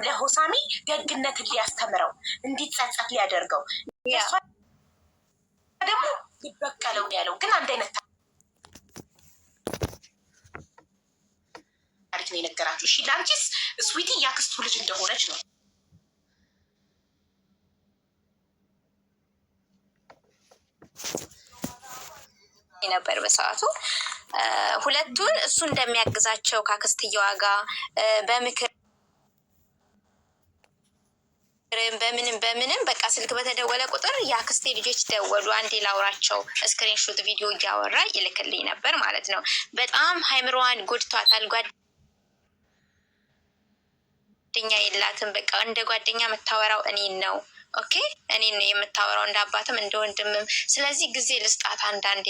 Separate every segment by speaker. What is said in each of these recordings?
Speaker 1: ለሆሳሚ ደግነትን ሊያስተምረው፣ እንዲጸጸት ሊያደርገው፣ እሷ ደግሞ ሊበቀለው ነው ያለው። ግን አንድ አይነት ታሪክ ነው የነገራችሁ። እሺ፣ ለአንቺስ ስዊቲ ያክስቱ ልጅ እንደሆነች ነው።
Speaker 2: ነበር በሰዓቱ። ሁለቱን እሱ እንደሚያግዛቸው ከአክስትየዋ ጋር በምክር በምንም በምንም፣ በቃ ስልክ በተደወለ ቁጥር የአክስቴ ልጆች ደወሉ፣ አንዴ ላውራቸው፣ screenshot ቪዲዮ እያወራ ይልክልኝ ነበር ማለት ነው። በጣም አይምሮዋን ጎድቷታል። ጓደኛ የላትም። በቃ እንደ ጓደኛ የምታወራው እኔን ነው። Okay፣ እኔን ነው የምታወራው፣ እንደ አባትም እንደ ወንድምም። ስለዚህ ጊዜ ልስጣት አንዳንዴ፣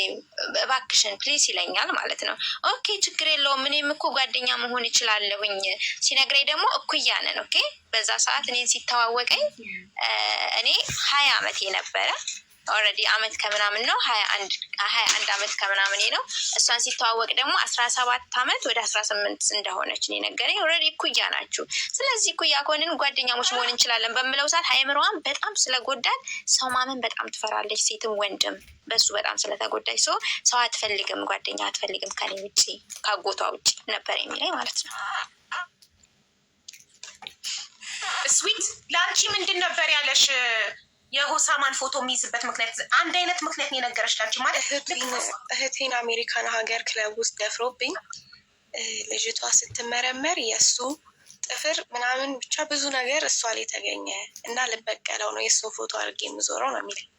Speaker 2: እባክሽን please ይለኛል ማለት ነው። Okay፣ ችግር የለውም፣ እኔም እኮ ጓደኛ መሆን እችላለሁኝ። ሲነግረኝ ደግሞ እኩያ ነን። Okay፣ በዛ ሰዓት እኔን ሲተዋወቀኝ እኔ 20 አመቴ ነበረ። Already አመት ከምናምን ነው፣ 21 አመት ከምናምን ነው። እሷን ሲተዋወቅ ደግሞ 17 አመት ወደ 18 እንደሆነች ነው የነገረኝ። Already እኩያ ናችሁ። ስለዚህ እኩያ ከሆንን ጓደኛሞች መሆን እንችላለን በምለው ሰዓት አይምሮዋን በጣም ስለጎዳት ሰው ማመን በጣም ትፈራለች፣ ሴትም ወንድም። በሱ በጣም ስለተጎዳች ሰው ሰው አትፈልግም፣ ጓደኛ አትፈልግም ከኔ ውጭ፣ ካጎቷ ውጭ ነበር የሚለኝ ማለት ነው።
Speaker 1: ስዊት፣ ለአንቺ ምንድን ነበር ያለሽ? የሆሳማን ፎቶ የሚይዝበት ምክንያት አንድ አይነት ምክንያት ነው የነገረሽ ለአንቺ ማለት?
Speaker 3: እህቴን አሜሪካን ሀገር ክለብ ውስጥ ደፍሮብኝ ልጅቷ ስትመረመር የእሱ ጥፍር ምናምን ብቻ ብዙ ነገር እሷ ላይ ተገኘ እና ልበቀለው ነው የእሱን ፎቶ አድርጌ የምዞረው ነው የሚለኝ።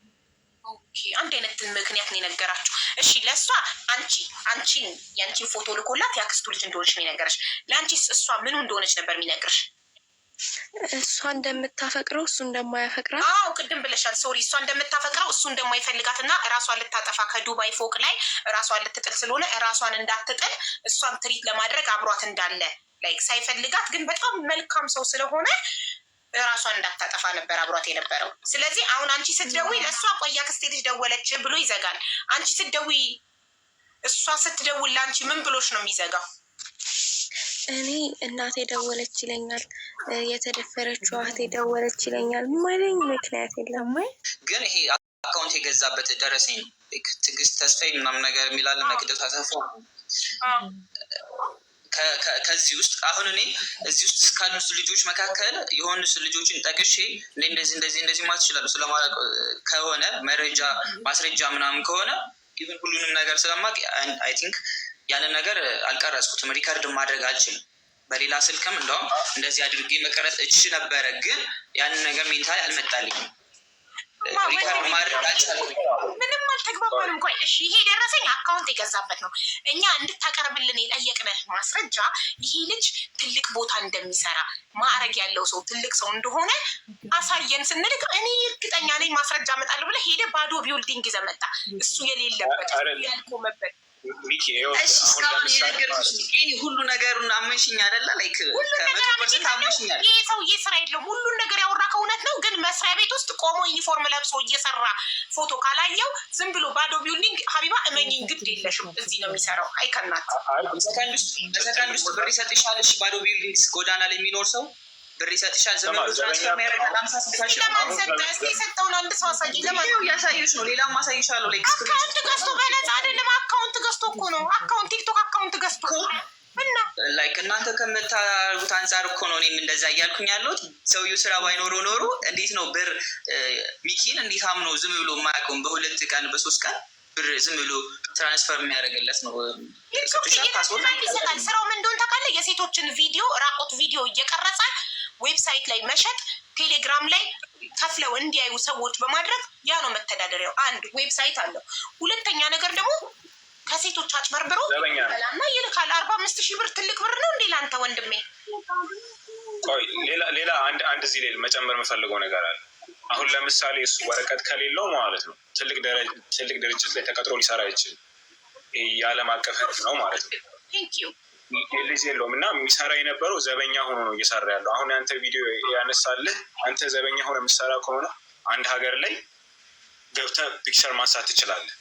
Speaker 1: Okay፣ አንድ አይነት ምክንያት ነው የነገራችሁ። እሺ፣ ለእሷ አንቺን የአንቺን ፎቶ ልኮላት የአክስቱ ልጅ እንደሆነች ነው የነገረሽ። ለአንቺስ እሷ ምኑ እንደሆነች ነበር የሚነግርሽ?
Speaker 3: እሷ እንደምታፈቅረው፣ እሱ እንደማያፈቅራት።
Speaker 1: አዎ፣ ቅድም ብለሻል። Sorry፣ እሷ እንደምታፈቅረው፣ እሱ እንደማይፈልጋት እና እራሷን ልታጠፋ ከዱባይ ፎቅ ላይ እራሷን ልትጥል ስለሆነ እራሷን እንዳትጥል እሷን treat ለማድረግ አብሯት እንዳለ፣ like ሳይፈልጋት ግን በጣም መልካም ሰው ስለሆነ እራሷን እንዳታጠፋ ነበር አብሯት የነበረው። ስለዚህ አሁን አንቺ ስትደውይ ለእሷ ቆይ አክስቴ ልጅ ደወለች ብሎ ይዘጋል። አንቺ ስትደውይ፣ እሷ ስትደውል ለአንቺ ምን ብሎሽ ነው የሚዘጋው?
Speaker 3: እኔ እናቴ ደወለች ይለኛል፣ የተደፈረችው እህቴ ደወለች ይለኛል። ማለኝ ምክንያት የለም።
Speaker 4: ግን ይሄ account የገዛበት ደረሰኝ ነው። ትዕግስት ተስፋዬ ምናምን ነገር የሚላለ መቅደስ አሰፋ። ከዚህ ውስጥ አሁን እኔ እዚህ ውስጥ ካሉት ልጆች መካከል የሆኑ ልጆችን ጠቅሼ እንደዚህ እንደዚህ እንደዚህ ማለት ይችላሉ። ስለማላውቅ ከሆነ መረጃ ማስረጃ ምናምን ከሆነ even ሁሉንም ነገር ስለማቅ I think ያንን ነገር አልቀረጽኩትም። Record ማድረግ አልችልም። በሌላ ስልክም እንደውም እንደዚህ አድርጌ መቀረጽ እችል ነበረ፣ ግን ያንን ነገር mentally አልመጣልኝም። Record ማድረግ አልቻልኩም።
Speaker 1: ምንም አልተግባባንም። ቆይ እሺ፣ ይሄ ደረሰኝ account የገዛበት ነው። እኛ እንድታቀርብልን የጠየቅንህ ማስረጃ ይሄ ልጅ ትልቅ ቦታ እንደሚሰራ፣ ማዕረግ ያለው ሰው፣ ትልቅ ሰው እንደሆነ አሳየን ስንልክ እኔ እርግጠኛ ነኝ ማስረጃ አመጣለሁ ብለህ ሄደህ ባዶ building ይዘህ መጣ። እሱ የሌለበት፣ ያልቆመበት።
Speaker 4: ሚኪ፣ እስካሁን የነገርኩሽ ሁሉ ነገሩን አመንሽኝ አይደለ? Like 100% አመንሽኛል።
Speaker 1: ይህ ሰውዬ ስራ የለውም። ሁሉን ነገር ያወራ ከእውነት ነው። ግን መስሪያ ቤት ውስጥ ቆሞ ዩኒፎርም ለብሶ እየሰራ ፎቶ ካላየው ዝም ብሎ ባዶ building፣ ሀቢባ እመኝኝ፣ ግድ የለሽም፣ እዚህ ነው የሚሰራው። አይከናት።
Speaker 4: በሰከንድ ውስጥ ብር ይሰጥሻል። እሺ፣ ባዶ building ጎዳና ላይ የሚኖር ሰው ብር ይሰጥሻል። ዝም ብሎ transfer ያደርጋል። 50 60 ሺህ።
Speaker 1: ለማን ሰጠ? እስኪ የሰጠውን አንድ ሰው አሳየኝ። ለማን?
Speaker 4: እያሳየሽ ነው። ሌላም አሳይሻለሁ። Like
Speaker 1: Account ገዝቶ በነፃ አይደለም። Account ገዝቶ እኮ ነው። Account፣ ቲክቶክ account ገዝቶ እና
Speaker 4: Like እናንተ ከምታደርጉት አንጻር እኮ ነው እኔም እንደዛ እያልኩኝ ያለሁት። ሰውዬው ስራ ባይኖረው ኖሮ እንዴት ነው ብር ሚኪን እንዴት አምኖ ዝም ብሎ የማያውቀውን በ2 ቀን በ3 ቀን ብር ዝም ብሎ transfer የሚያደርግለት ነው?
Speaker 1: ይሰጣል። ስራው ምን እንደሆነ ታውቃለህ? የሴቶችን ቪዲዮ፣ ራቁት ቪዲዮ እየቀረጸ website ላይ መሸጥ፣ ቴሌግራም ላይ ከፍለው እንዲያዩ ሰዎች በማድረግ፣ ያ ነው መተዳደሪያው። አንድ website አለው። ሁለተኛ ነገር ደግሞ ከሴቶች አጭበርብሮ እና ይልካል። 45,000 ብር ትልቅ ብር ነው እንዴ ለአንተ ወንድሜ?
Speaker 5: ቆይ፣ ሌላ አንድ እዚህ ላይ መጨመር የምፈልገው ነገር አለ። አሁን ለምሳሌ እሱ ወረቀት ከሌለው ማለት ነው ትልቅ ድርጅት ላይ ተቀጥሮ ሊሰራ አይችልም። ይሄ የዓለም አቀፍ ሕግ ነው ማለት ነው። ልጅ የለውም እና የሚሰራ የነበረው ዘበኛ ሆኖ ነው እየሰራ ያለው። አሁን ያንተ ቪዲዮ ያነሳልህ አንተ ዘበኛ ሆነ የምትሰራ ከሆነ አንድ ሀገር ላይ ገብተህ picture ማንሳት ትችላለህ።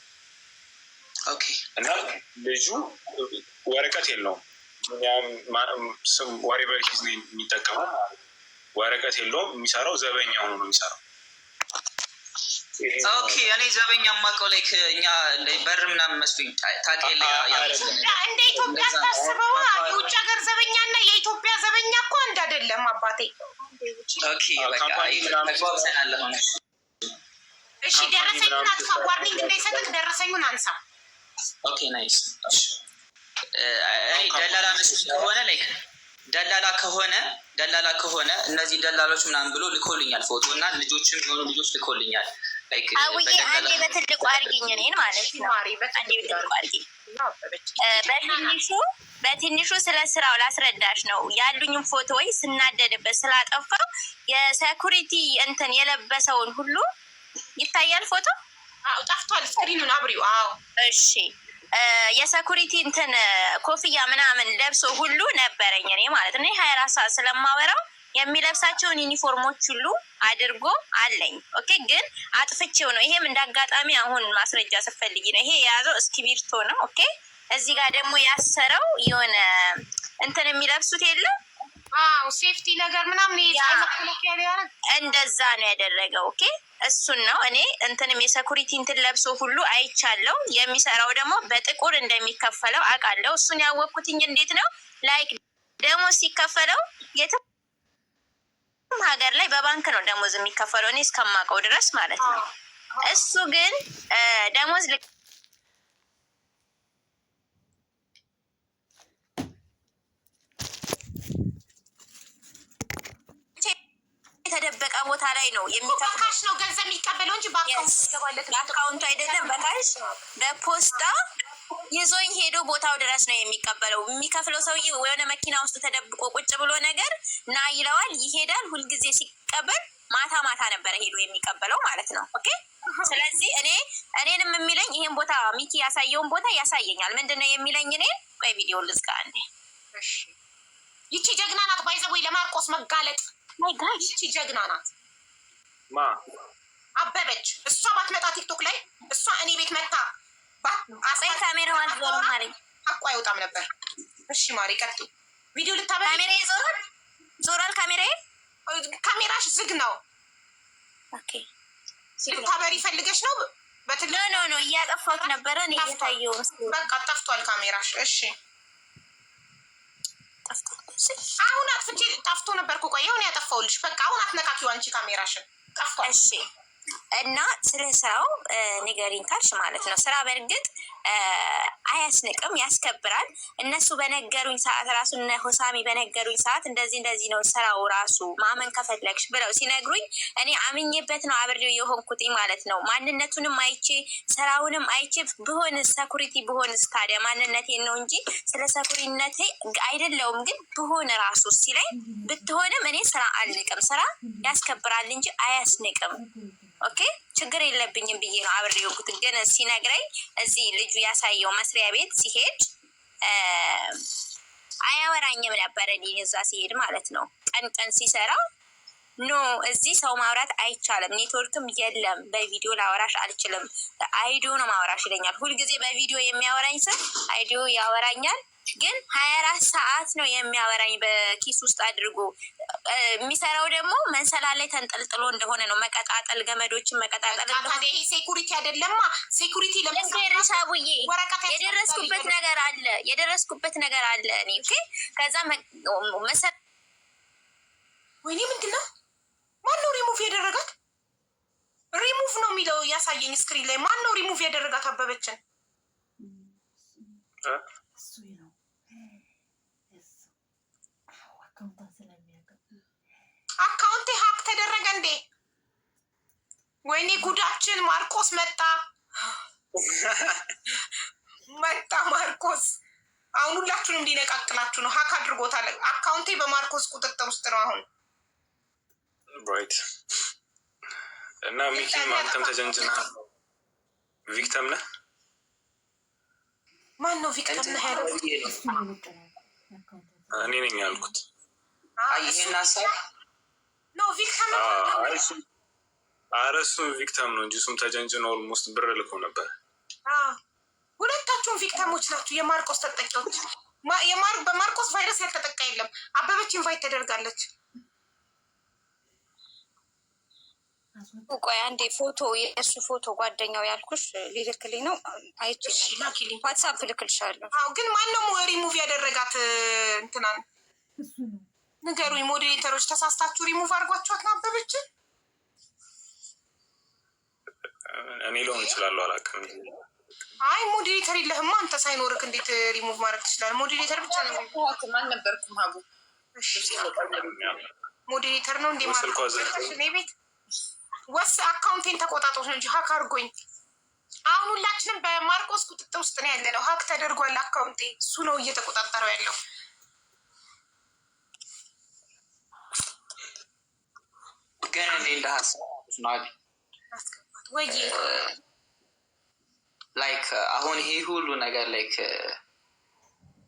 Speaker 5: እና ልጁ ወረቀት የለውም። ስም whatever his name የሚጠቀመው ማለት ነው። ወረቀት የለውም። የሚሰራው ዘበኛ ሆኖ ነው የሚሰራው።
Speaker 4: Okay፣ እኔ ዘበኛ የማውቀው like እኛ በር ምናምን መስሎኝ ታውቂያለሽ።
Speaker 1: እንደ ኢትዮጵያ ታስበዋ የውጭ ሀገር ዘበኛ እና የኢትዮጵያ ዘበኛ እኮ አንድ አይደለም አባቴ።
Speaker 4: Okay፣ በቃ ተግባብተናል አሁን።
Speaker 1: እሺ፣ ደረሰኙን አጥፋ። Warning እንዳይሰጥህ ደረሰኙን አንሳ።
Speaker 4: Okay, nice። እኔ ደላላ መስሎኝ ከሆነ፣ like ደላላ ከሆነ እነዚህ ደላሎች ምናምን ብሎ ልኮልኛል ፎቶ እና ልጆችም የሆኑ ልጆች ልኮልኛል።
Speaker 2: አውዬ፣ አንዴ በትልቁ አድርጊኝ እኔን ማለት ነው። አንዴ በትልቁ አድርጊኝ። በትንሹ ስለ ስራው ላስረዳሽ ነው። ያሉኝም ፎቶ ወይ ስናደድበት ስላጠፋው የ security እንትን የለበሰውን ሁሉ ይታያል ፎቶ።
Speaker 1: ጠፍቷል። Screen ኑን አብሪው። አዎ።
Speaker 2: እሺ፣ የ security እንትን ኮፍያ ምናምን ለብሶ ሁሉ ነበረኝ እኔ ማለት ነው። 24 ሰዓት ስለማወራው የሚለብሳቸውን ዩኒፎርሞች ሁሉ አድርጎ አለኝ። Okay፣ ግን አጥፍቼው ነው። ይሄም እንደ አጋጣሚ አሁን ማስረጃ ስፈልጊ ነው። ይሄ የያዘው እስክሪብቶ ነው። Okay፣ እዚህ ጋር ደግሞ ያሰረው የሆነ እንትን የሚለብሱት የለም።
Speaker 1: አዎ፣ safety ነገር ምናምን።
Speaker 2: እንደዛ ነው ያደረገው። Okay፣ እሱን ነው እኔ እንትንም የ security እንትን ለብሶ ሁሉ አይቻለው። የሚሰራው ደግሞ በጥቁር እንደሚከፈለው አውቃለሁ። እሱን ያወቅኩትኝ እንዴት ነው፣ like ደሞዝ ሲከፈለው የትም ሀገር ላይ በባንክ ነው ደሞዝ የሚከፈለው እኔ እስከማውቀው ድረስ ማለት ነው። እሱ ግን ደሞዝ ልክ የተደበቀ ቦታ ላይ ነው።
Speaker 1: በ cash ነው ገንዘብ የሚቀበለው እንጂ በ account ይገባለት።
Speaker 2: በ account ኡ አይደለም፣ በ cash በፖስታ ይዞኝ ሄዶ ቦታው ድረስ ነው የሚቀበለው። የሚከፍለው ሰውዬ የሆነ መኪና ውስጥ ተደብቆ ቁጭ ብሎ ነገር ና ይለዋል፣ ይሄዳል። ሁልጊዜ ሲቀበል ማታ ማታ ነበረ ሄዶ የሚቀበለው ማለት ነው። Okay፣ ስለዚህ እኔንም የሚለኝ ይሄን ቦታ ሚኪ ያሳየውን ቦታ ያሳየኛል። ምንድን ነው የሚለኝ? እኔን ቆይ ቪዲዮ ልዝጋ አንዴ።
Speaker 1: ይቺ ጀግና ናት። By the way ለማርቆስ መጋለጥ
Speaker 2: My God.
Speaker 1: ይቺ ጀግና ናት።
Speaker 5: ማ?
Speaker 1: አበበች። እሷ ባትመጣ ቲክቶክ ላይ እሷ እኔ ቤት መታ
Speaker 2: ቆይ፣ ካሜራው አልዞርም አለኝ።
Speaker 1: አቋ አይወጣም ነበር። እሺ ማሪ ቀጥይ። ቪዲዮ ልታበ
Speaker 2: ካሜራ ይዞራል፣ ዞሯል። ካሜራዬ
Speaker 1: ካሜራሽ ዝግ ነው።
Speaker 2: Okay.
Speaker 1: ልታበሪ ፈልገሽ ነው? በትልቅ
Speaker 2: No, no, no፣ እያጠፋሁት ነበረ እኔ እየታየው።
Speaker 1: በቃ ጠፍቷል ካሜራሽ። እሺ።
Speaker 2: ጠፍቷል።
Speaker 1: አሁን አጥፍቼ ጠፍቶ ነበር እኮ። ቆይ፣ አሁን ያጠፋውልሽ። በቃ አሁን አትነካኪው አንቺ ካሜራሽን፣ ጠፍቷል።
Speaker 2: እሺ፣ እና ስለ ስራው ንገሪኝ ካልሽ ማለት ነው፣ ስራ በእርግጥ አያስንቅም፣ ያስከብራል። እነሱ በነገሩኝ ሰዓት ራሱ፣ እነ ሆሳሚ በነገሩኝ ሰዓት እንደዚህ እንደዚህ ነው ስራው ራሱ ማመን ከፈለግሽ ብለው ሲነግሩኝ እኔ አምኜበት ነው አብሬው የሆንኩትኝ ማለት ነው። ማንነቱንም አይቼ ስራውንም አይቼ ብሆን security ብሆንስ ታዲያ ማንነቴን ነው እንጂ ስለ security ነቴ አይደለውም። ግን ብሆን ራሱ ሲለኝ ብትሆንም እኔ ስራ አልንቅም፣ ስራ ያስከብራል እንጂ አያስንቅም። Okay፣ ችግር የለብኝም ብዬ ነው አብሬ የሆንኩት። ግን ሲነግረኝ እዚህ ልጁ ያሳየው መስሪያ ቤት ሲሄድ አያወራኝም ነበረ። እኔ እዛ ሲሄድ ማለት ነው፣ ቀን ቀን ሲሰራ no፣ እዚህ ሰው ማውራት አይቻልም፣ ኔትወርክም የለም፣ በቪዲዮ ላወራሽ አልችልም፣ አይዲዮ ነው ማውራሽ ይለኛል። ሁልጊዜ በቪዲዮ የሚያወራኝ ሰው አይዲዮ ያወራኛል፣ ግን 24 ሰዓት ነው የሚያወራኝ በኪስ ውስጥ አድርጎ። የሚሰራው ደግሞ መንሰላል ላይ ተንጠልጥሎ እንደሆነ ነው፣ መቀጣጠል ገመዶችን መቀጣጠል እንደሆነ።
Speaker 1: ይሄ security አይደለማ። Security
Speaker 2: ልንገርሽ አቡዬ፣ የደረስኩበት ነገር አለ፣ የደረስኩበት ነገር አለ። እኔ okay፣ ከዛ መሰ
Speaker 1: ወይኔ፣ ምንድን ነው? ማን ነው ሪሙቭ ያደረጋት? ሪሙቭ ነው የሚለው ያሳየኝ screen ላይ። ማን ነው ሪሙቭ ያደረጋት አበበችን?
Speaker 6: እሱ ነው እሱ account ቷን ስለሚያውቀው።
Speaker 1: Account ኤ hack ተደረገ እንዴ? ወይኔ ጉዳችን! ማርቆስ መጣ፣ መጣ ማርቆስ። አሁን ሁላችሁንም ሊነቃቅላችሁ ነው። Hack አድርጎታል። Account ኤ በማርቆስ ቁጥጥር ውስጥ ነው አሁን።
Speaker 5: Right፣ እና ሚኪም አንተም ተጀንጅና victim ነህ።
Speaker 1: ማን ነው victim ነህ ያለው?
Speaker 5: እኔ ነኝ ያልኩት።
Speaker 4: ይህን ሀሳብ
Speaker 1: ነው victim።
Speaker 5: ኧረ እሱም victim ነው እንጂ፣ እሱም ተጀንጅኖ almost ብር ልኮ ነበር።
Speaker 1: ሁለታችሁም victim ኦች ናችሁ፣ የማርቆስ ተጠቂዎች። በማርቆስ ቫይረስ ያልተጠቃ የለም። አበበች invite ተደርጋለች።
Speaker 7: ቆይ አንዴ ፎቶ፣ የእሱ ፎቶ ጓደኛው ያልኩሽ ሊልክልኝ ነው። አይቼ ዋትሳፕ ልክልሻለሁ።
Speaker 1: አዎ፣ ግን ማነው ሪሙቭ ያደረጋት? እንትናን ንገሩኝ moderator ኦች፣ ተሳስታችሁ ሪሙቭ አድርጓችኋት ነው አበበችን?
Speaker 5: እኔ ልሆን እችላለሁ፣ አላውቅም።
Speaker 1: አይ moderator የለህማ አንተ። ሳይኖርክ እንዴት ሪሙቭ ማድረግ ትችላለህ? moderator ብቻ ነው።
Speaker 8: አልነበርኩም ሀቡ።
Speaker 1: moderator ነው እንዴ? እኔ ቤት ወስ account ኤን ተቆጣጥሮት ነው እንጂ hack አድርጎኝ። አሁን ሁላችንም በማርቆስ ቁጥጥር ውስጥ ነው ያለ ነው። hack ተደርጓል account ኤ። እሱ ነው እየተቆጣጠረው ያለው።
Speaker 4: ግን እኔ እንደ ሀሳብ
Speaker 1: አስገባት ወይ
Speaker 4: like አሁን ይሄ ሁሉ ነገር like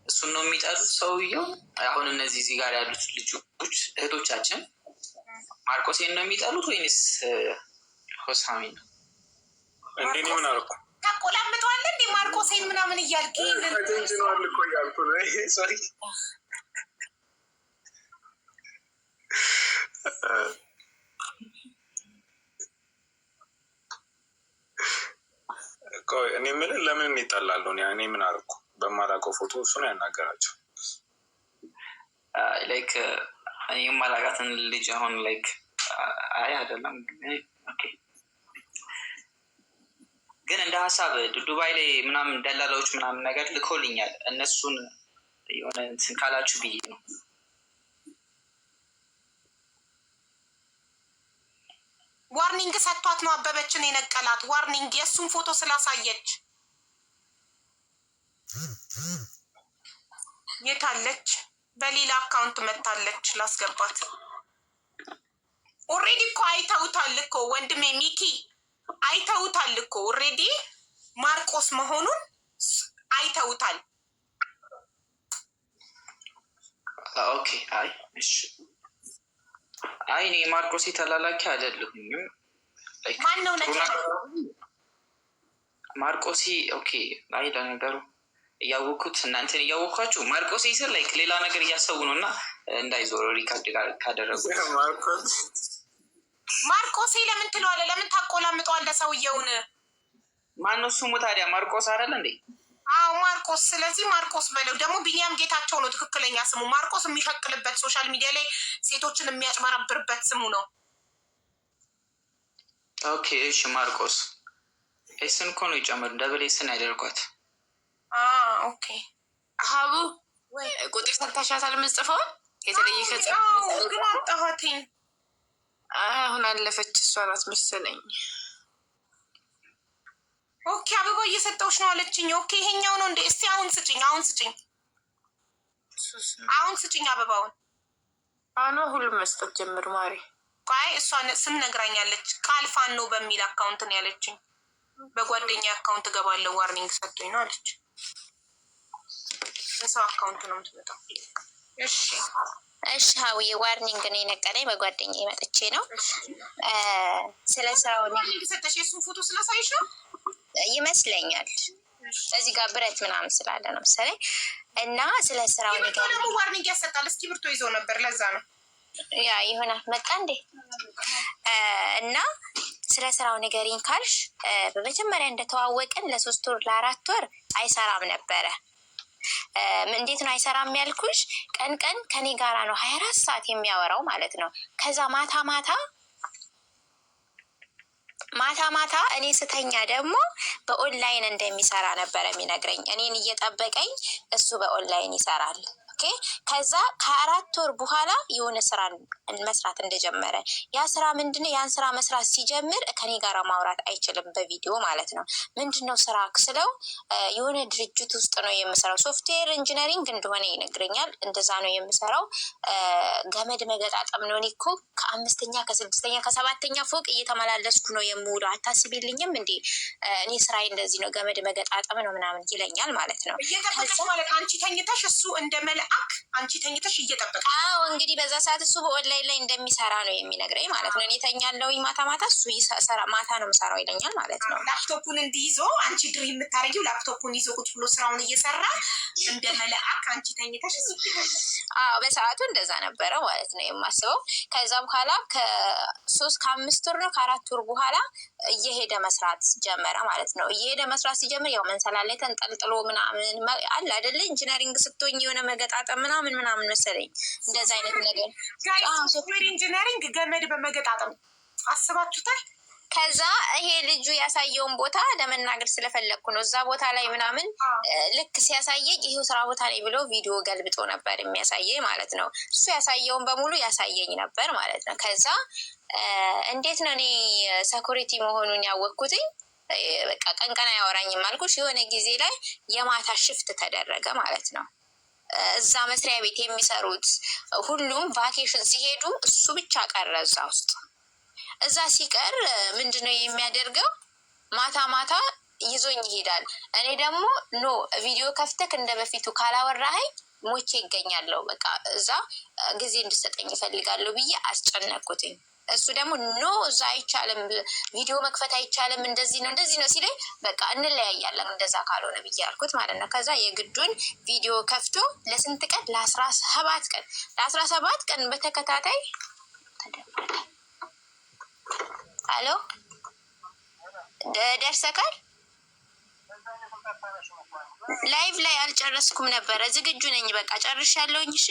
Speaker 4: እሱን ነው የሚጠሉት ሰውየው። አሁን እነዚህ እዚህ ጋር ያሉት ልጆች እህቶቻችን ማርቆሴን ነው የሚጠሉት ወይንስ ሆሳሚ ነው?
Speaker 5: እንዴ ምን አልኩ?
Speaker 1: ታቆላምጠዋለህ እንዴ ማርቆሴን ምናምን እያልክ
Speaker 5: ተጀንጅኗል እኮ እያልኩ ነው። sorry እኔ የምልህ ለምን ይጠላሉ? እኔ ምን አልኩ? በማላውቀው ፎቶ እሱ ነው ያናገራቸው።
Speaker 4: like የማላውቃትን ልጅ አሁን like አይ አይደለም፣ ግን እንደ ሀሳብ ዱባይ ላይ ምናምን ደላላዎች ምናምን ነገር ልኮልኛል። እነሱን የሆነ እንትን ካላችሁ ብዬ ነው።
Speaker 1: warning ሰጥቷት ነው አበበችን የነቀላት። warning የእሱን ፎቶ ስላሳየች። የታለች? በሌላ account መታለች። ላስገባት። already እኮ አይተውታል እኮ ወንድሜ ሚኪ አይተውታል እኮ already ማርቆስ መሆኑን አይተውታል።
Speaker 4: okay። አይ እሺ። አይ እኔ ማርቆስ ተላላኪ አይደለሁኝም።
Speaker 1: ማነው ነገር
Speaker 4: ማርቆሲ? okay። አይ ለነገሩ እያወኩት እናንተን እያወኳችሁ ማርቆስ ስል like ሌላ ነገር እያሰቡ ነው እና እንዳይዞሩ record ካደረጉ
Speaker 1: ማርቆሴ ለምን ትለዋለህ? ለምን ታቆላምጠዋለህ ሰውየውን?
Speaker 4: ማነው ስሙ ታዲያ? ማርቆስ አይደል እንዴ?
Speaker 1: አዎ ማርቆስ። ስለዚህ ማርቆስ በለው። ደግሞ ቢኒያም ጌታቸው ነው ትክክለኛ ስሙ። ማርቆስ የሚሸቅልበት social media ላይ ሴቶችን የሚያጭበረብርበት ስሙ ነው።
Speaker 4: okay እሺ፣ ማርቆስ S ን እኮ ነው የጨመሩ፣ double S ን ያደርጓት።
Speaker 1: okay
Speaker 8: ሀቡ ቁጥር ሰጥተሻታል? የምጽፈውን የተለየ
Speaker 1: ግን አጣኋትኝ።
Speaker 8: አሁን አለፈች። እሷ ናት መሰለኝ።
Speaker 1: okay አበባ እየሰጠሁሽ ነው አለችኝ። okay ይሄኛው ነው እንዴ? እስቲ አሁን ስጭኝ፣ አሁን ስጭኝ፣ አሁን ስጭኝ አበባውን።
Speaker 8: አሁን ሁሉም መስጠት ጀምሩ ማሪ።
Speaker 1: ቆይ እሷ ስም ነግራኛለች። ቃል ፋኖ በሚል account ነው ያለችኝ። በጓደኛ account እገባለሁ warning ሰጥቶኝ ነው አለች። በሰው account ነው የምትመጣው። እሺ
Speaker 2: እሺ ሀውዬ warning ነው የነቀለኝ። በጓደኛዬ መጥቼ ነው ስለ ስራው
Speaker 1: warning ሰጠሽ። የእሱን ፎቶ ስላሳይሽ ነው
Speaker 2: ይመስለኛል። እዚህ ጋር ብረት ምናምን ስላለ ነው መሰለኝ። እና ስለ ስራው
Speaker 1: እስክሪብቶ ደግሞ warning ያሰጣል። እስክሪብቶ ይዞ ነበር፣ ለዛ ነው
Speaker 2: ያ ይሆናል። መጣ እንዴ? እና ስለ ስራው ንገሪኝ ካልሽ በመጀመሪያ እንደተዋወቅን ለ3 ወር ለ4 ወር አይሰራም ነበረ። እንዴት ነው አይሰራም ያልኩሽ? ቀን ቀን ከኔ ጋራ ነው 24 ሰዓት የሚያወራው ማለት ነው። ከዛ ማታ ማታ ማታ ማታ እኔ ስተኛ ደግሞ በኦንላይን እንደሚሰራ ነበረ የሚነግረኝ። እኔን እየጠበቀኝ እሱ በኦንላይን ይሰራል። okay። ከዛ ከ4 ወር በኋላ የሆነ ስራ መስራት እንደጀመረ፣ ያ ስራ ምንድነው? ያን ስራ መስራት ሲጀምር ከኔ ጋር ማውራት አይችልም በቪዲዮ ማለት ነው። ምንድነው ስራ ስለው የሆነ ድርጅት ውስጥ ነው የምሰራው፣ software engineering እንደሆነ ይነግረኛል። እንደዛ ነው የምሰራው፣ ገመድ መገጣጠም ነው። እኔ እኮ ከ5ኛ ከ6ኛ ከ7ኛ ፎቅ እየተመላለስኩ ነው የምውለው፣ አታስቢልኝም እንዴ? እኔ ስራዬ እንደዚህ ነው፣ ገመድ መገጣጠም ነው ምናምን ይለኛል ማለት ነው።
Speaker 1: እየጠበቀሽ ማለት አንቺ ተኝተሽ እሱ እንደ መልአክ አንቺ ተኝተሽ እየጠበቀ።
Speaker 2: አዎ፣ እንግዲህ በዛ ሰዓት እሱ በኦንላይን ላይ እንደሚሰራ ነው የሚነግረኝ ማለት ነው። እኔ ተኛለሁኝ ማታ ማታ፣ እሱ ይሰራ፣ ማታ ነው የምሰራው ይለኛል ማለት ነው።
Speaker 1: ላፕቶፑን እንዲይዞ አንቺ dream የምታደርጊው ላፕቶፑን ይዞ ቁጭ ብሎ ስራውን እየሰራ እንደ መልአክ አንቺ ተኝተሽ እሱ
Speaker 2: አዎ፣ በሰዓቱ እንደዛ ነበረ ማለት ነው የማስበው። ከዛ በኋላ ከ3 ከ5 ወር ነው ከ4 ወር በኋላ እየሄደ መስራት ጀመረ ማለት ነው። እየሄደ መስራት ሲጀምር ያው መንሰላል ላይ ተንጠልጥሎ ምናምን አለ አይደለ? Engineering ስትሆኝ የሆነ መገጣጠም ምናምን ምናምን መሰለኝ እንደዛ አይነት ነገር።
Speaker 1: Software engineering ገመድ በመገጣጠም አስባችሁታል?
Speaker 2: ከዛ ይሄ ልጁ ያሳየውን ቦታ ለመናገር ስለፈለግኩ ነው። እዛ ቦታ ላይ ምናምን ልክ ሲያሳየኝ ይሄው ስራ ቦታ ላይ ብሎ ቪዲዮ ገልብጦ ነበር የሚያሳየኝ ማለት ነው። እሱ ያሳየውን በሙሉ ያሳየኝ ነበር ማለት ነው። ከዛ እንዴት ነው እኔ security መሆኑን ያወቅኩትኝ? በቃ ቀን ቀን አያወራኝም አልኩሽ። የሆነ ጊዜ ላይ የማታ shift ተደረገ ማለት ነው። እዛ መስሪያ ቤት የሚሰሩት ሁሉም vacation ሲሄዱ እሱ ብቻ ቀረ እዛ ውስጥ። እዛ ሲቀር ምንድን ነው የሚያደርገው? ማታ ማታ ይዞኝ ይሄዳል። እኔ ደግሞ no፣ ቪዲዮ ከፍተክ እንደ በፊቱ ካላወራኸኝ ሞቼ ይገኛለሁ፣ በቃ እዛ ጊዜ እንድሰጠኝ እፈልጋለሁ ብዬ አስጨነቅኩትኝ። እሱ ደግሞ no፣ እዛ አይቻልም፣ ቪዲዮ መክፈት አይቻልም፣ እንደዚህ ነው እንደዚህ ነው ሲለኝ በቃ እንለያያለን እንደዛ ካልሆነ ብዬ አልኩት ማለት ነው። ከዛ የግዱን ቪዲዮ ከፍቶ ለስንት ቀን? ለ17 ቀን፣ ለ17 ቀን በተከታታይ። አሎ፣ ደርሰካል? Live ላይ አልጨረስኩም ነበረ። ዝግጁ ነኝ። በቃ ጨርሻለሁኝ። እሺ።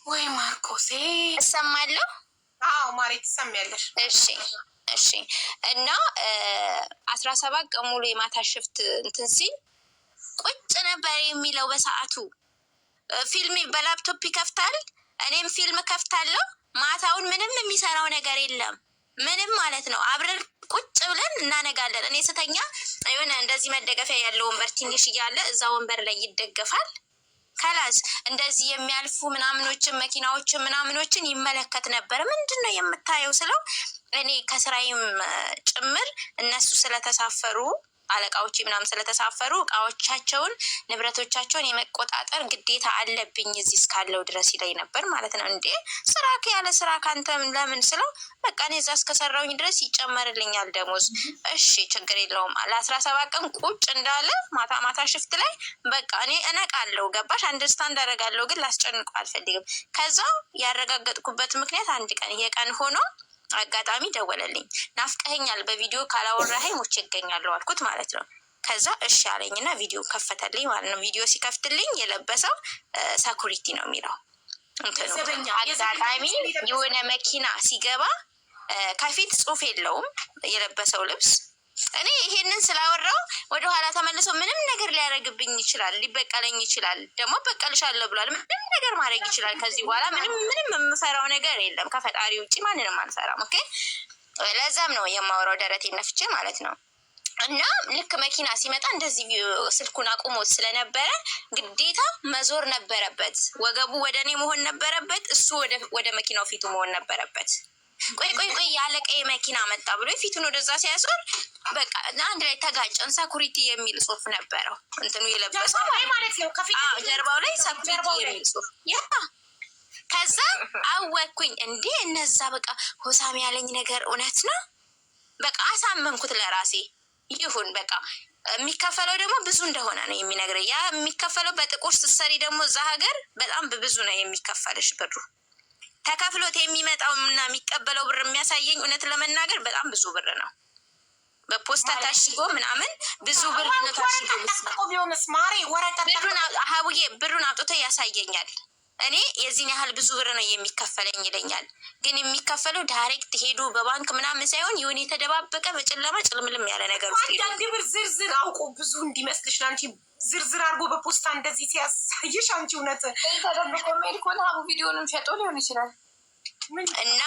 Speaker 1: ወይ ማርቆሴ።
Speaker 2: እሰማለሁ።
Speaker 1: አዎ ማሬ፣ ትሰሚያለሽ።
Speaker 2: እሺ። እና 17 ቀን ሙሉ የማታ shift እንትን ሲል ቁጭ ነበር የሚለው። በሰዓቱ ፊልም በላፕቶፕ ይከፍታል፣ እኔም ፊልም ከፍታለሁ። ማታውን ምንም የሚሰራው ነገር የለም፣ ምንም ማለት ነው። አብረን ቁጭ ብለን እናነጋለን። እኔ ስተኛ የሆነ እንደዚህ መደገፊያ ያለው ወንበር ትንሽ እያለ እዛ ወንበር ላይ ይደገፋል። ከላስ እንደዚህ የሚያልፉ ምናምኖችን፣ መኪናዎችን ምናምኖችን ይመለከት ነበር። ምንድን ነው የምታየው ስለው እኔ ከስራዬም ጭምር እነሱ ስለተሳፈሩ፣ አለቃዎች ምናምን ስለተሳፈሩ እቃዎቻቸውን፣ ንብረቶቻቸውን የመቆጣጠር ግዴታ አለብኝ እዚህ እስካለው ድረስ ይለኝ ነበር ማለት ነው። እንዴ፣ ስራ ያለ ስራ ካንተም ለምን ስለው በቃ እኔ እዛ እስከሰራውኝ ድረስ ይጨመርልኛል ደሞዝ። እሺ፣ ችግር የለውም። ለ17 ቀን ቁጭ እንዳለ ማታ ማታ shift ላይ በቃ እኔ እነቃለሁ። ገባሽ? Understand አደርጋለሁ፣ ግን ላስጨንቀው አልፈልግም። ከዛ ያረጋገጥኩበት ምክንያት አንድ ቀን የቀን ሆኖ አጋጣሚ ደወለልኝ። ናፍቀኸኛል፣ በቪዲዮ ካላወራኸኝ ሞቼ እገኛለሁ አልኩት ማለት ነው። ከዛ እሺ አለኝና ቪዲዮ ከፈተልኝ ማለት ነው። ቪዲዮ ሲከፍትልኝ የለበሰው security ነው የሚለው እንትኑ። አጋጣሚ የሆነ መኪና ሲገባ ከፊት ጽሁፍ የለውም የለበሰው ልብስ። እኔ ይሄንን ስላወራው ወደኋላ ተመልሶ ምንም ነገር ሊያደርግብኝ ይችላል፣ ሊበቀለኝ ይችላል። ደግሞ በቀልሻለሁ ብሏል። ምንም ነገር ማድረግ ይችላል። ከዚህ በኋላ ምንም ምንም የምፈራው ነገር የለም። ከፈጣሪ ውጭ ማንንም አልፈራም። Okay፣ ለዛም ነው የማወራው ደረቴን ነፍቼ ማለት ነው። እና ልክ መኪና ሲመጣ እንደዚህ ስልኩን አቁሞት ስለነበረ ግዴታ መዞር ነበረበት። ወገቡ ወደ እኔ መሆን ነበረበት፣ እሱ ወደ መኪናው ፊቱ መሆን ነበረበት። ቆይ ቆይ ቆይ፣ ያለቀ መኪና መጣ ብሎ ፊቱን ወደዛ ሲያዞር በቃ አንድ ላይ ተጋጨን። Security የሚል ጽሁፍ ነበረው እንትኑ የለበሰው
Speaker 1: ማለት ነው።
Speaker 2: ጀርባው ላይ security የሚል ጽሁፍ፣ yeah። ከዛ አወቅኩኝ፣ እንዴ እነዛ በቃ ሆሳም ያለኝ ነገር እውነት ነው። በቃ አሳመንኩት ለራሴ። ይሁን በቃ፣ የሚከፈለው ደግሞ ብዙ እንደሆነ ነው የሚነግረኝ። ያ የሚከፈለው በጥቁር ስትሰሪ ደግሞ እዛ ሀገር በጣም ብዙ ነው የሚከፈልሽ ብሩ። ተከፍሎት የሚመጣው እና የሚቀበለው ብር የሚያሳየኝ እውነት ለመናገር በጣም ብዙ ብር ነው። በፖስታ ታሽጎ ምናምን ብዙ ብር ነው ታሽጎ።
Speaker 1: ቢሆንስ ማሬ፣ ወረቀት
Speaker 2: ብሩን ሀቡዬ፣ ብሩን አውጥቶ ያሳየኛል። እኔ የዚህን ያህል ብዙ ብር ነው የሚከፈለኝ ይለኛል። ግን የሚከፈለው direct ሄዶ በባንክ ምናምን ሳይሆን የሆነ የተደባበቀ በጨለማ ጭልምልም ያለ ነገር ውስጥ ሄዶ
Speaker 1: አንዳንድ ብር ዝርዝር አውቆ ብዙ እንዲመስልሽ ለአንቺ ዝርዝር አድርጎ በፖስታ እንደዚህ ሲያሳይሽ አንቺ እውነት
Speaker 8: ተደብቆ የሚሄድ ከሆነ ሀቡ ቪዲዮንም ሸጦ ሊሆን ይችላል።
Speaker 2: እና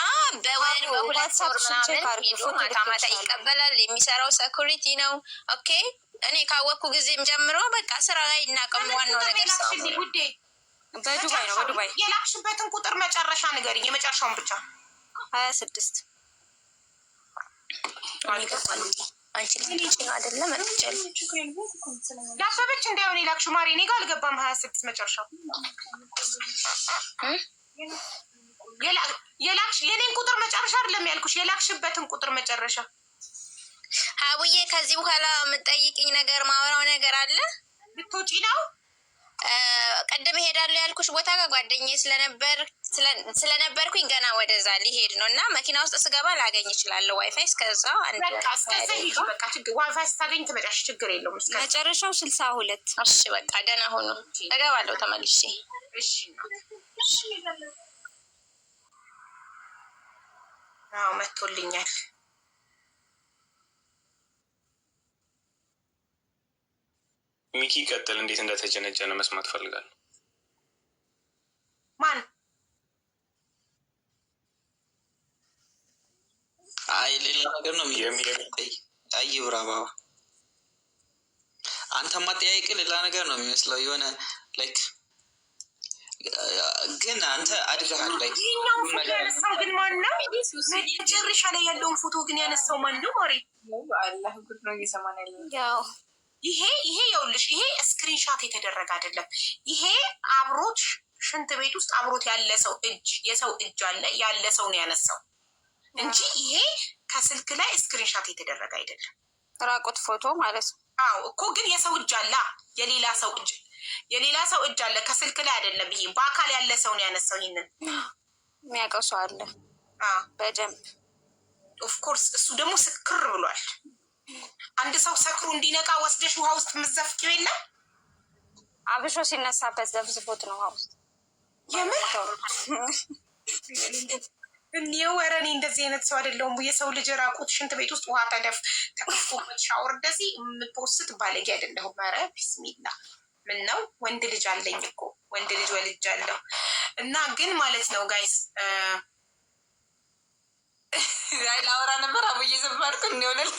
Speaker 2: በወር በ2 ወር ምናምን ሄዶ ማታ ማታ ይቀበላል። የሚሰራው security ነው። Okay፣ እኔ ካወቅኩ ጊዜም ጀምሮ በቃ ስራ ላይ እናቀም፣ ዋናው ነገር ሰው
Speaker 1: ውዴ
Speaker 7: በዱባይ ነው፣ በዱባይ።
Speaker 1: የላክሽበትን ቁጥር መጨረሻ ንገሪኝ፣ የመጨረሻውን ብቻ።
Speaker 7: 26።
Speaker 2: አንቺ ልጅ ነው አይደለም? መጥቻለሁ።
Speaker 1: ላበበች እንዳይሆን የላክሽው ማሬ፣ እኔ ጋር አልገባም። 26 መጨረሻው የላክሽ የኔን ቁጥር መጨረሻ አይደለም ያልኩሽ፣ የላክሽበትን ቁጥር መጨረሻ።
Speaker 2: ሀቡዬ ከዚህ በኋላ የምጠይቅኝ ነገር ማወራው ነገር አለ?
Speaker 1: ልትወጪ ነው?
Speaker 2: ቅድም እሄዳለሁ ያልኩሽ ቦታ ጋር ጓደኛዬ ስለነበርኩኝ ገና ወደዛ ሊሄድ ነው እና መኪና ውስጥ ስገባ ላገኝ እችላለሁ ዋይፋይ። እስከዛ
Speaker 1: በቃ እስከዛ ሂጂ። በቃ ችግር ዋይፋይ ስታገኝ ትመጫሽ፣ ችግር የለውም። እስከ
Speaker 7: መጨረሻው 62።
Speaker 2: እሺ በቃ ደህና ሁኑ። እገባለሁ ተመልሼ።
Speaker 1: እሺ። አዎ መቶልኛል።
Speaker 5: ሚኪ ቀጥል። እንዴት እንደተጀነጀነ መስማት ፈልጋለሁ።
Speaker 1: ማን?
Speaker 4: አይ ሌላ ነገር ነው። አይ ብራ ባባ አንተማ ጠያቂ ሌላ ነገር ነው የሚመስለው። የሆነ like ግን አንተ አድገሃል። Like
Speaker 1: ይሄኛውን ፎቶ ያነሳው ግን ማን ነው? መጨረሻ ላይ ያለውን ፎቶ ግን ያነሳው ማን ነው? ማሬ
Speaker 8: አላህ ጉድ ነው እየሰማን ያለ።
Speaker 7: ያው
Speaker 1: ይሄ ይኸውልሽ፣ ይሄ screenshot የተደረገ አይደለም። ይሄ አብሮት ሽንት ቤት ውስጥ አብሮት ያለ ሰው እጅ፣ የሰው እጅ አለ ያለ ሰው ነው ያነሳው እንጂ ይሄ ከስልክ ላይ screenshot የተደረገ አይደለም።
Speaker 7: ራቁት ፎቶ ማለት ነው።
Speaker 1: አዎ እኮ ግን የሰው እጅ አለ፣ የሌላ ሰው እጅ፣ የሌላ ሰው እጅ አለ። ከስልክ ላይ አይደለም። ይሄ በአካል ያለ ሰው ነው ያነሳው ይሄንን።
Speaker 7: የሚያውቀው ሰው አለ በደንብ።
Speaker 1: Of course እሱ ደግሞ ስክር ብሏል። አንድ ሰው ሰክሮ እንዲነቃ ወስደሽ ውሃ ውስጥ የምትዘፍቂው የለም።
Speaker 7: አብሾ ሲነሳበት ዘፍዝፎት ነው ውሃ ውስጥ።
Speaker 1: የምር እኔው ኧረ እኔ እንደዚህ አይነት ሰው አይደለሁም። የሰው ልጅ ራቁት ሽንት ቤት ውስጥ ውሃ ተከፍቶበት ሻወር እንደዚህ የም post ባለጌ አይደለሁም። ኧረ ቢስሚላ ምን ነው ወንድ ልጅ አለኝ እኮ፣ ወንድ ልጅ ወልጃለሁ። እና ግን ማለት ነው guys
Speaker 8: ላወራ ነበር አቡዬ ዝም አልኩ። እንዲሆንል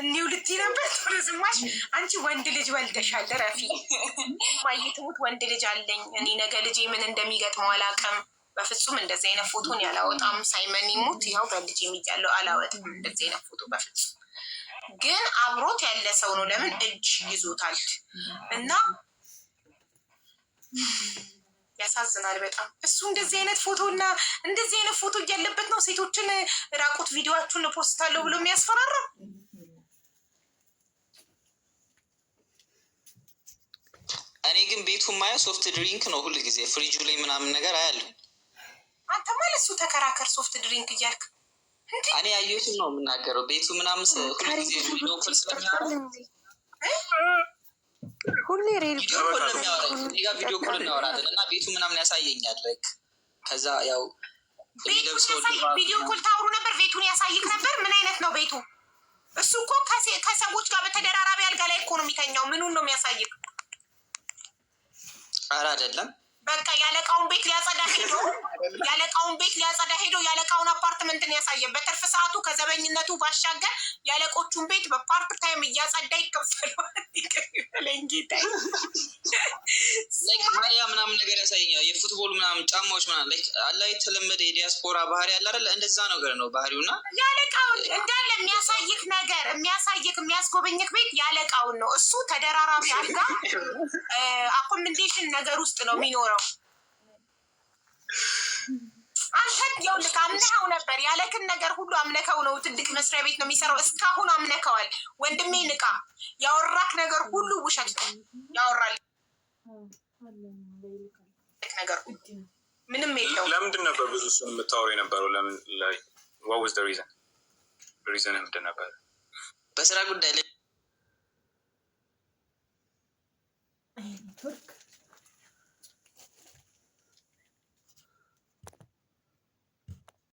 Speaker 1: እኒው ልትይ ነበር ቶሎ ዝማሽ። አንቺ ወንድ ልጅ ወልደሻል፣ ረፊ ማየትሙት ወንድ ልጅ አለኝ እኔ። ነገ ልጄ ምን እንደሚገጥመው አላውቅም። በፍጹም እንደዚህ አይነት ፎቶን ያላወጣም። ሳይመን ይሙት ያው በልጅ የሚያለው አላወጣም እንደዚህ አይነት ፎቶ በፍጹም። ግን አብሮት ያለ ሰው ነው። ለምን እጅ ይዞታል እና ያሳዝናል በጣም። እሱ እንደዚህ አይነት ፎቶ እና እንደዚህ አይነት ፎቶ እያለበት ነው ሴቶችን ራቁት ቪዲዮአችሁን post አለሁ ብሎ የሚያስፈራራው።
Speaker 4: እኔ ግን ቤቱ የማየው soft drink ነው ሁል ጊዜ ፍሪጁ ላይ ምናምን ነገር አያለሁ።
Speaker 1: አንተማ ለሱ ተከራከር soft drink እያልክ።
Speaker 4: እኔ ያየሁትን ነው የምናገረው። ቤቱ ምናምን ሁል ጊዜ video call ስለሚያወራ
Speaker 8: ሁሌ
Speaker 4: video call ነው የሚያወራኝ። እኔ ጋር video call እናወራለን እና ቤቱ ምናምን ያሳየኛል። Like ከዛ ያው የሚለብሰው
Speaker 1: video call ታወሩ ነበር። ቤቱን ያሳይክ ነበር። ምን አይነት ነው ቤቱ? እሱ እኮ ከሰዎች ጋር በተደራራቢ አልጋ ላይ እኮ ነው የሚተኛው። ምኑን ነው የሚያሳይክ?
Speaker 4: ኧረ አይደለም።
Speaker 1: በቃ ያለቃውን ቤት ሊያጸዳ ሄዶ፣ ያለቃውን ቤት ሊያጸዳ ሄዶ ያለቃውን አፓርትመንትን ያሳየ። በትርፍ ሰዓቱ ከዘበኝነቱ ባሻገር ያለቆቹን ቤት በ part time እያጸዳ ይከፈለዋል። ይበለኝ ጌታ።
Speaker 4: Like ማሊያ ምናምን ነገር ያሳየኛል። የ football ምናምን ጫማዎች ምናምን like አላ የተለመደ የዲያስፖራ ባህሪ ያለ አይደለ? እንደዛ ነገር ነው ባህሪው እና
Speaker 1: ያለቃውን እንዳለ የሚያሳይክ ነገር፣ የሚያሳይክ የሚያስጎበኝክ ቤት ያለቃውን ነው። እሱ ተደራራቢ አልጋ accommodation ነገር ውስጥ ነው የሚኖረው። አንተ ይኸውልህ አምነኸው ነበር። ያለክን ነገር ሁሉ አምነከው ነው። ትልቅ መስሪያ ቤት ነው የሚሰራው። እስካሁን አምነከዋል። ወንድሜ ንቃ። ያወራክ ነገር ሁሉ ውሸት ነው። ያወራል ነገር ሁሉ ምንም የለውም።
Speaker 5: ለምንድን ነበር ብዙ እሱን የምታወሩ የነበረው? ለምን like what was the reason? Reason ምንድን ነበር?
Speaker 4: በስራ ጉዳይ ላይ
Speaker 6: ኔትወርክ